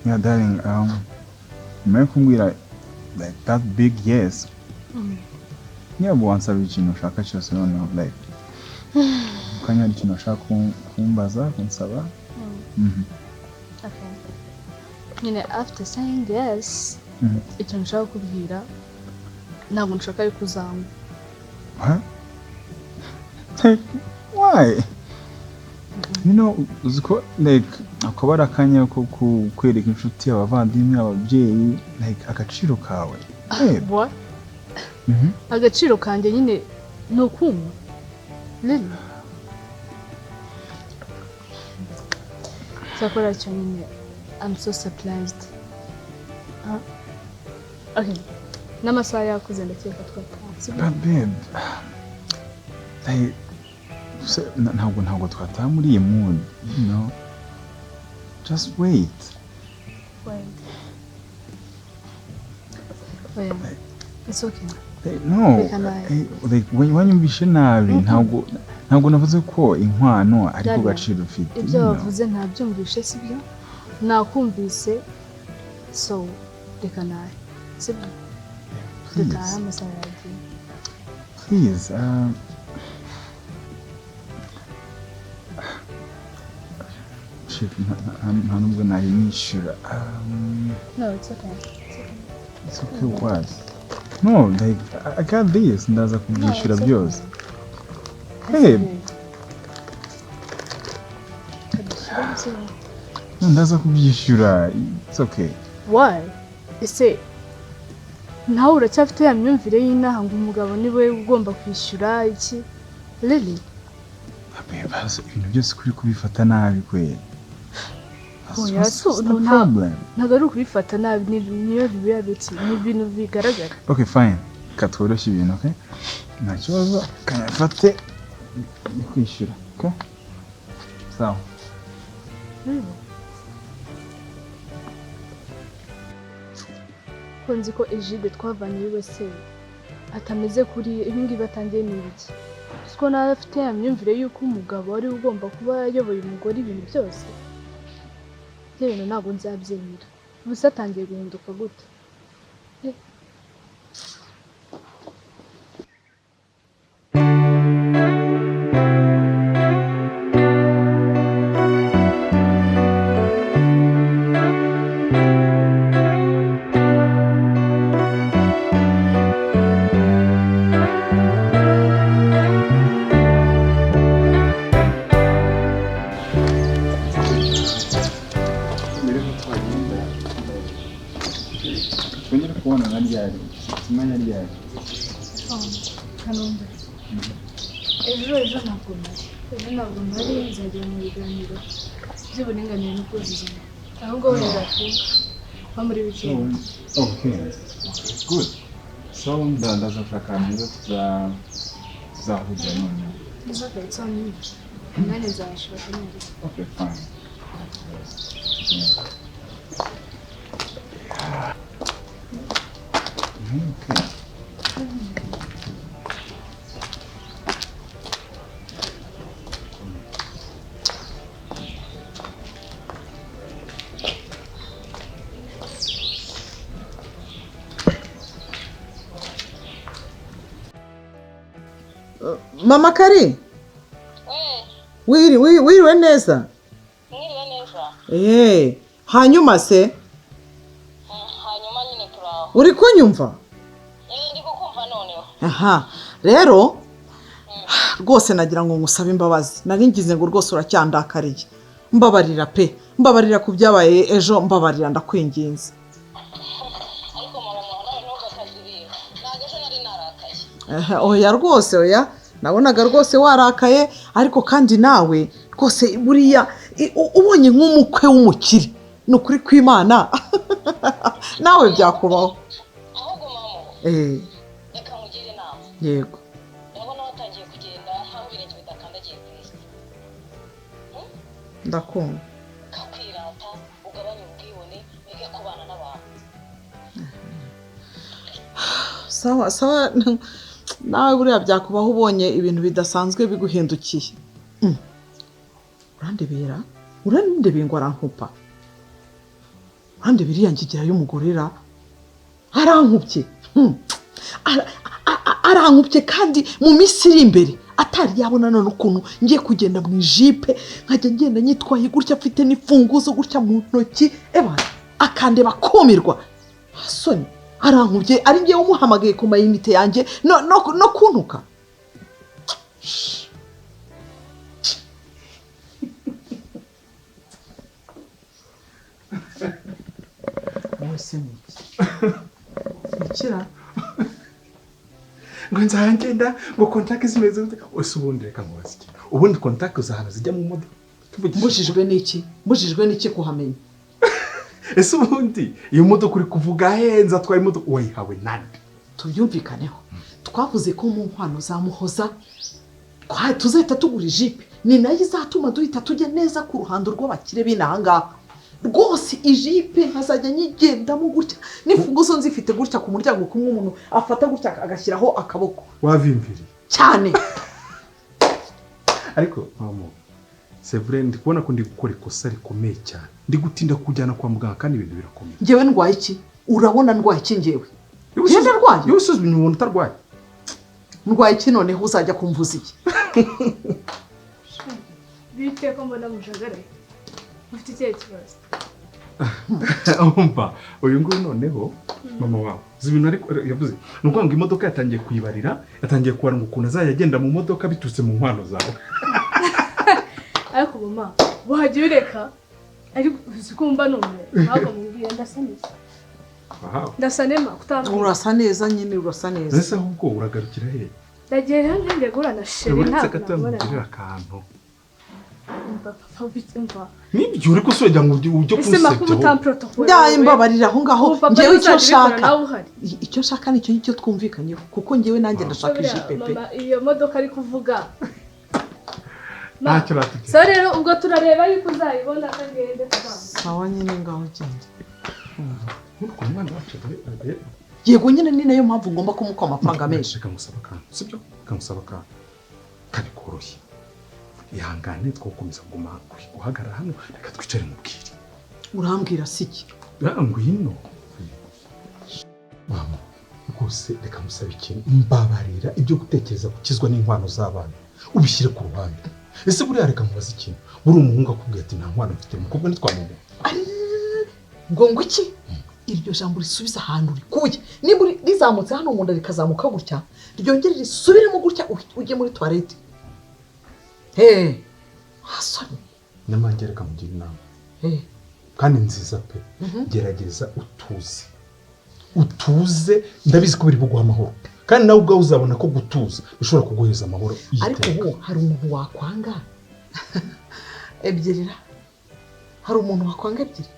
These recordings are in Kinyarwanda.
Yeah, darling, nyuma yo kumbwira like that big yes. Yeah, wansaba ikintu ushaka cyose noneho, like mu kanya hari ikintu ushaka kumbaza, kunsaba. Okay. Nyine after saying yes, icyo nshaka kukubwira, ntabwo nshaka yuko uzanywa. What? Like, why? You know, uzi ko like akaba ari akanya ko kwereka inshuti, abavandimwe, ababyeyi, like agaciro kawe. Babe. What? Agaciro kanjye nyine ni ukunywa? Really? Cyakora cyo nyine I'm so surprised. Huh? Okay. N'amasaha yakuze, ndakeka twataha, sibyo? But babe, like, ntabwo twataha muri iyi mood. Just wait. Wait. Oya. It's okay. Like, no, Reka nawe. Like, wanyumvishe nabi, ntabwo navuze ko inkwano ari ko Dada, gaciro ufite. ibyo wavuze ntabyumvishe, sibyo? Nakumvise, so reka nawe, sibyo? Dutahe, Please, amasaha yagiye. please. Shit, nta nubwo nayinishyura. No, it's okay. It's okay. It's okay what? No, like, I got this. Ndaza No, kubyishyura it's okay. byose. Babe. Kadushyire sibyo? No, ndaza kubyishyura. It's okay. Why? Ese nawe uracyafite ya myumvire y'inaha ngo umugabo niwe ugomba kwishyura iki? Really? Babe, basi ibintu byose kuri kubifata nabi kweli. Oya, What's so the no, problem? Ntabwo ari ukubifata nabi, niyo reality, ni ibintu bigaragara. Okay, fine. Reka tworoshye ibintu, okay? Nta kibazo, kanyafate ni kwishyura, okay? Sawa. Really? Ko nzi ko Egide twavanye USA atameze kuri ibi ngibi atangiye, ni ibiki? Siko nawe afite ya myumvire y'uko umugabo ari we ugomba kuba ayoboye umugore ibintu byose. Ibyo bintu ntabwo nzabyemera. Ubu se atangiye guhinduka gute? Mbere yuko twagenda, twongere kubona na ryari, tumenya ryari? Kanombe. Ejo ntabwo mpari. Ejo ntabwo mpari, nzajya mu biganiro by'uburinganire n'ubwuzuzanye. Ahubwo wenda nko muri weekend. Okay. Good. So ndaza gushaka ahantu heza tuzahurira noneho. It's okay, it's on you. Umwanya nzawushaka neza. Okay, fine. Yeah. Okay. Mama Kari, wiriwe neza? Mwiriwe neza. Hanyuma se? Hanyuma nyine turaho. Uri kunyumva? Ndi kukumva noneho. Aha, rero rwose nagira ngo ngusabe imbabazi. Nari ngize ngo rwose uracyandakariye. Mbabarira pe, mbabarira ku byabaye ejo, mbabarira ndakwinginze. Ariko mama, nawe ntugakaze ibintu. Ntabwo ejo nari narakaye. Oya rwose, oya. Nabonaga rwose warakaye, ariko kandi nawe rwose buriya ubonye nk'umukwe w'umukire, ni ukuri kw'Imana nawe byakubaho. Ahubwo mama, reka nkugire inama. Yego. Ndabona watangiye kugenda nkaho ibirenge bidakandagiye ku isi. Ndakumva. Kakwirata, ugabanye ubwibone, wige kubana n'abantu. Sawa sawa, nawe buriya byakubaho ubonye ibintu bidasanzwe biguhindukiye. Urandebera? Urandebeye ngo arankupa, urandebeye iriya ngigira y'umugorera arankubye. Arankubye kandi mu minsi iri imbere atari yabona none ukuntu ngiye kugenda mu ijipe, nkajya ngenda nyitwaye gutya, mfite n'ifunguzo gutya mu ntoki, eba akandeba kumirwa. Soni, arankubye ari ngewe umuhamagaye ku mayinite yanjye no kuntuka. Wowe se ni iki? Ikira ngo nzagenda ngo contact zimeze gute? Ese ubundi reka nkubaze iki, ubundi contact z'ahantu zijya mu modoka? Mbujijwe n'iki? Mbujijwe n'iki kuhamenya? Ese ubundi iyo modoka uri kuvuga henze atwaye imodoka wayihawe nande? Tubyumvikaneho, twavuze ko mu nkwano za Muhoza tuzahita tugura ijipe, ni nayo izatuma duhita tujya neza ku ruhando rw'abakire b'inaha ngaha. Rwose ijipe nkazajya nyigendamo gutya n'ifunguzo nzifite gutya ku muryango, kumwe umuntu afata gutya agashyiraho akaboko. Wavimviriye cyane. Ariko mama, c'est vrai, ndi kubona ko ndi gukora ikosa rikomeye cyane, ndi gutinda kujyana kwa muganga kandi ibintu birakomeye. Ngewe ndwaye iki? Urabona ndwaye iki ngewe? Ngende ndwaye? Iyo usuzumye umuntu utarwaye. Ndwaye iki noneho uzajya kumvuza iki? Bite ko mbona mujagaraye? Ufite ikihe kibazo? Umva, uyu nguyu noneho mama wawe uzi ibintu ariko yavuze, ni ukuvuga ngo imodoka yatangiye kuyibarira, yatangiye kubara ngo ukuntu azajya agenda mu modoka biturutse mu nkwano zawe. Ariko mama wajya ureka, ariko uzi ko mba numwe ntabwo mubwiye ndasa neza. Ndasa nema kutambwira. Urasa neza nyine, urasa neza. Ese ahubwo uragarukira he? Ndagiye rero ngiye guhura na chérie, ntabwo nabona akantu. Umva nibyo uri gusojya ngo ujye kunsebya. Ndaye mbabarira aho ngaho, ngewe icyo nshaka, icyo nshaka nicyo icyo twumvikanyeho, kuko ngewe nanjye ndashaka ijipe pe. Mama, iyo modoka ari kuvuga ntacyo ratike. So rero ubwo turareba yuko uzayibona kagende kuba. Sawa nyine, ngaho genda. Umwana wacu yego nyine ni nayo mpamvu ngomba kumuka amafaranga menshi. Reka musaba akantu, sibyo? Reka musaba akantu kandi koroshye. Ihangane twakomeza kuguma guhagarara hano, reka twicare mubwire. Urambwira siki? Ngwino mama, rwose reka musabe ikintu, mbabarira ibyo gutekereza gukizwa n'inkwano z'abana ubishyire ku ruhande. Ese buriya reka mubaze ikintu, buri umuhungu akubwira ati nta nkwano mfite, umukobwa ntitwamubona. Ngo ngo iki? Iryo jambo risubiza ahantu rikuye, nimba rizamutse hano mu nda rikazamuka gutya, ryongere risubiremo gutya ujye muri toilette. Hey, hasoni. Namange reka mugira inama. Hey. Kandi nziza pe. Gerageza utuze. Utuze, ndabizi ko biri buguha amahoro. Kandi nawe ubwawe uzabona ko gutuza bishobora kuguheza amahoro. Ariko ubu hari umuntu wakwanga ebyiri. Hari umuntu wakwanga ebyiri.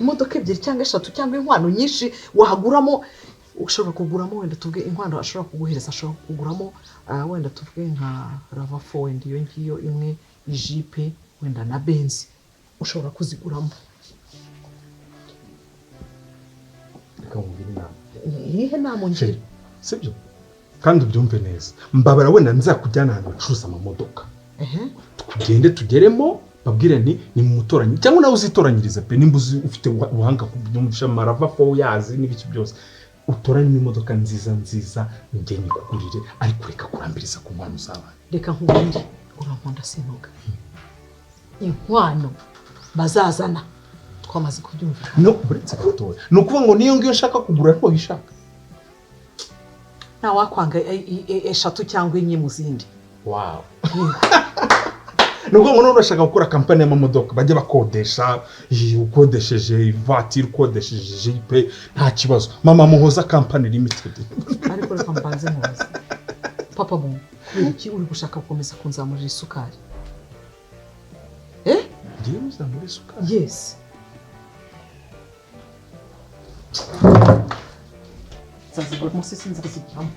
Imodoka ebyiri cyangwa eshatu cyangwa inkwano nyinshi wahaguramo, ushobora kuguramo wenda tuvuge inkwano ashobora kuguhereza, ashobora kuguramo wenda tuvuge nka Rava4 wenda iyo ngiyo imwe, ijipe wenda na Benz ushobora kuziguramo. Reka nkubwire inama. Nihe nama ngira? Sibyo? Kandi ubyumve neza. Mbabara wenda nzakujyana ahantu bacuruza amamodoka. Tugende tugeremo, babwire nti ni mutoranye cyangwa nawe uzitoranyirize pe, nimba uzi ufite ubuhanga kubyumvisha Rava4 yazi n'ibiki byose. Utoranye imodoka nziza nziza njye nyikugurire, ariko reka kurambiriza ku nkwano z'abana. Reka nkubwire, urankunda sinuka. Inkwano bazazana twamaze kubyumva. No, uretse gatoya. Ni ukuvuga ngo niyo ngiyo nshaka kugura ariko wishaka. Nta wakwanga eshatu cyangwa enye mu zindi. Wow. Ni ukuvuga ngo none urashaka gukora kampani y'amamodoka bajya bakodesha, ukodesheje ivatiri, ukodesheje jipe, nta kibazo. Mama Muhoza Company Limited. Ariko reka mbanze mubaze. Papa mu, kubera iki uri gushaka gukomeza kunzamurira isukari? Ngiye muzamura isukari? Yes. Nzazigura munsi sinzaziguramo.